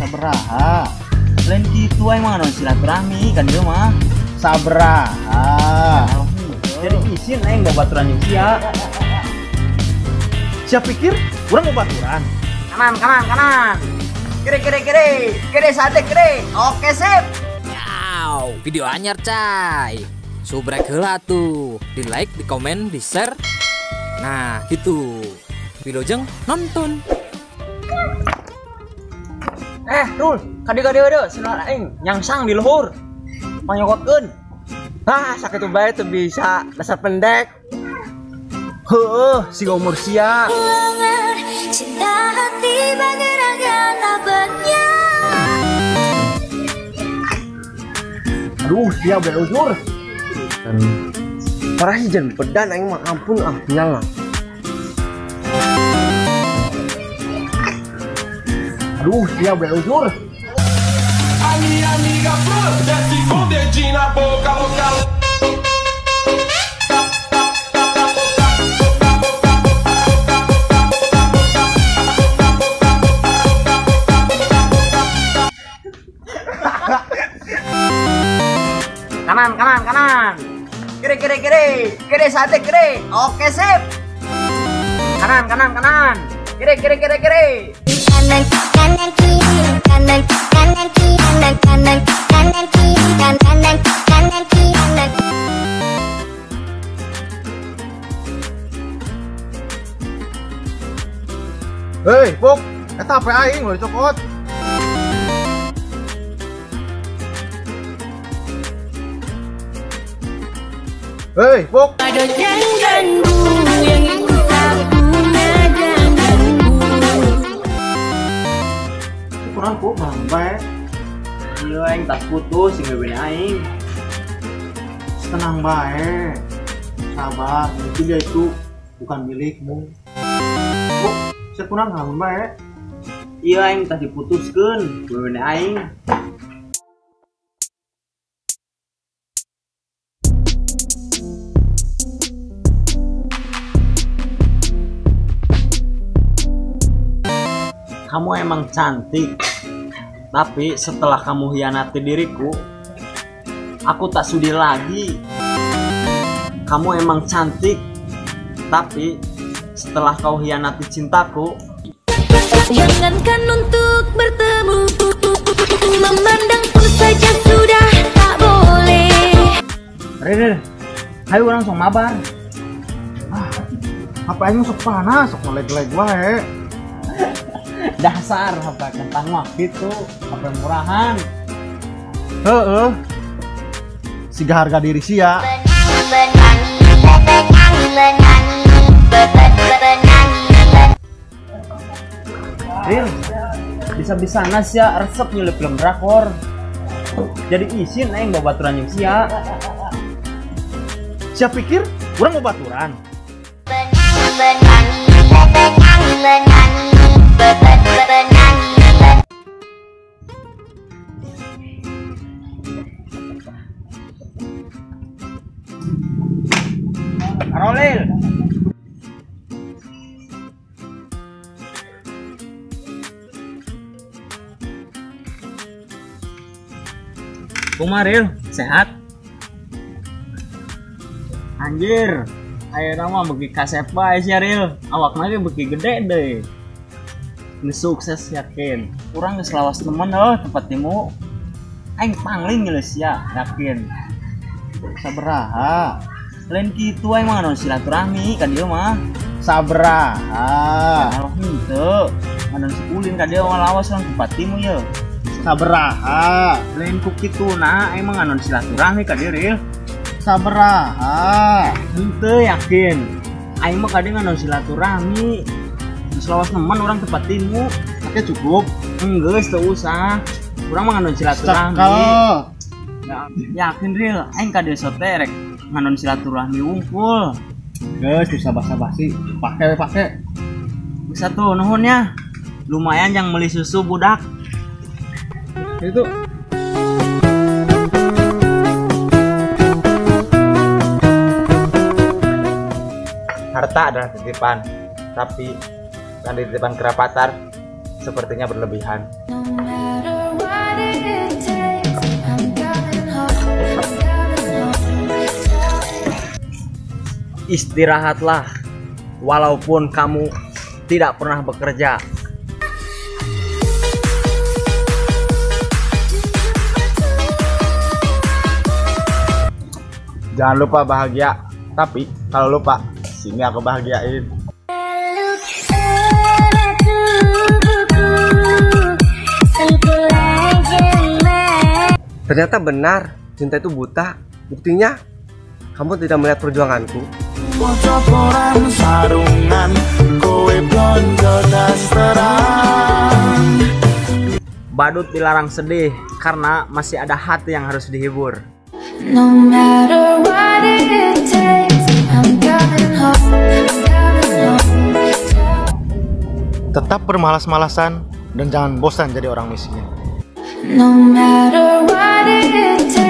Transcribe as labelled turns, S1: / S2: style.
S1: Sabaraha?
S2: Lain kitu aing mah nganaon silaturahmi kan ieu mah.
S1: Sabaraha?
S2: Jadi isin aing babaturan jeung sia.
S1: Sia pikir urang babaturan?
S2: Kanan kanan kanan. Kiri kiri kiri. Kiri sate kiri. Oke sip.
S3: Yow, video anyar cai. Subrek heula tuh. Di like, di komen, di share. Nah, gitu. Wilujeng nonton.
S2: Rul, kade-kade sendal aing nyangsang di luhur. Panyokotkeun.
S4: Ah, sakitu bae teu bisa, dasar pendek.
S2: Heueuh, siga umur sia.
S5: Cinta hati bagaikan abangnya.
S1: Aduh, sia berujur.
S4: Parah sih jangan pedan aing mah ampun ah nyala.
S1: Aduh, sia berujur.
S6: A minha amiga Fran desce com dedinho na boca, louca.
S2: Kanan kanan kanan. Kiri kiri kiri. Kiri sate kiri. Oke sip. Kanan kanan kanan. Kiri kiri kiri kiri.
S5: Kanan kanan kiri kanan kanan kiri kanan kanan kanan kiri kanan kanan kiri kanan.
S1: Hei, Puk, eta HP aing lho dicokot. Hei, Puk. Kurang Puk, bang bae.
S2: Ieu aing tas putus sing bebene aing.
S1: Tenang bae. Sabar, mungkin dia itu bukan milikmu. Puk, saya kurang ngalamun bae.
S2: Ieu aing tas diputuskeun bebene aing. Kamu emang cantik, tapi setelah kamu hianati diriku, aku tak sudi lagi. Kamu emang cantik, tapi setelah kau hianati cintaku,
S5: jangankan untuk bertemu, memandang pun saja sudah tak boleh.
S2: Ril, ayo orang langsung mabar.
S1: Ah, apa ini sok panas, sok ngeleg-leg wae.
S2: Dasar HP kentang mah gitu, HP murahan.
S1: Heeh. Siga harga diri sia.
S2: Ril, bisa-bisana sia resep nyulip film drakor. Jadi isin aing babaturan jeung sia.
S1: Sia pikir urang babaturan?
S2: Karolil. Kumaril, sehat? Anjir, ayeuna mah beuki kasep bae sia Ril. Awakna ge beuki gede deui. Geus sukses yakin. Urang geus lawas temen heuh tempat timu. Aing pangling geus sia, yakin.
S1: Sabaraha?
S2: Lain kitu aing mah nganaon silaturahmi ka dieu mah.
S1: Sabaraha?
S2: Henteu. Nganaon sikulin ka dieu mah lawas urang tempat timu ye.
S1: Sabaraha?
S2: Lain ku kituna aing mah nganaon silaturahmi ka dieu Ril.
S1: Sabaraha?
S2: Henteu yakin. Aing mah ka dieu nganaon silaturahmi. Geus lawas nemen urang tempat timu.
S1: Oke cukup.
S2: Enggeus teu usah. Urang mah nganaon silaturahmi.
S1: Cekel.
S2: Yakin Ril, aing ka dieu sote rek nganon silaturahmi wungkul.
S1: Geus bisa basa-basi, pake pake.
S2: Bisa tuh nuhun ya. Lumayan yang beli susu budak.
S1: Itu.
S4: Harta adalah titipan, tapi yang dititipan kerapatar sepertinya berlebihan.
S5: what it takes, I'm coming home. I'm coming home.
S2: Istirahatlah walaupun kamu tidak pernah bekerja.
S1: Jangan lupa bahagia, tapi kalau lupa, sini aku bahagiain.
S5: Peluk erat tubuhku, sengkulan jemar.
S4: Ternyata benar, cinta itu buta. Buktinya, kamu tidak melihat perjuanganku.
S6: Maca koran sarungan, kowe blonjo dasteran.
S2: Badut dilarang sedih karena masih ada hati yang harus dihibur.
S5: No matter what it takes, I'm coming home. I'm coming home.
S1: Tetap bermalas-malasan dan jangan bosan jadi orang miskin.
S5: No matter what it takes.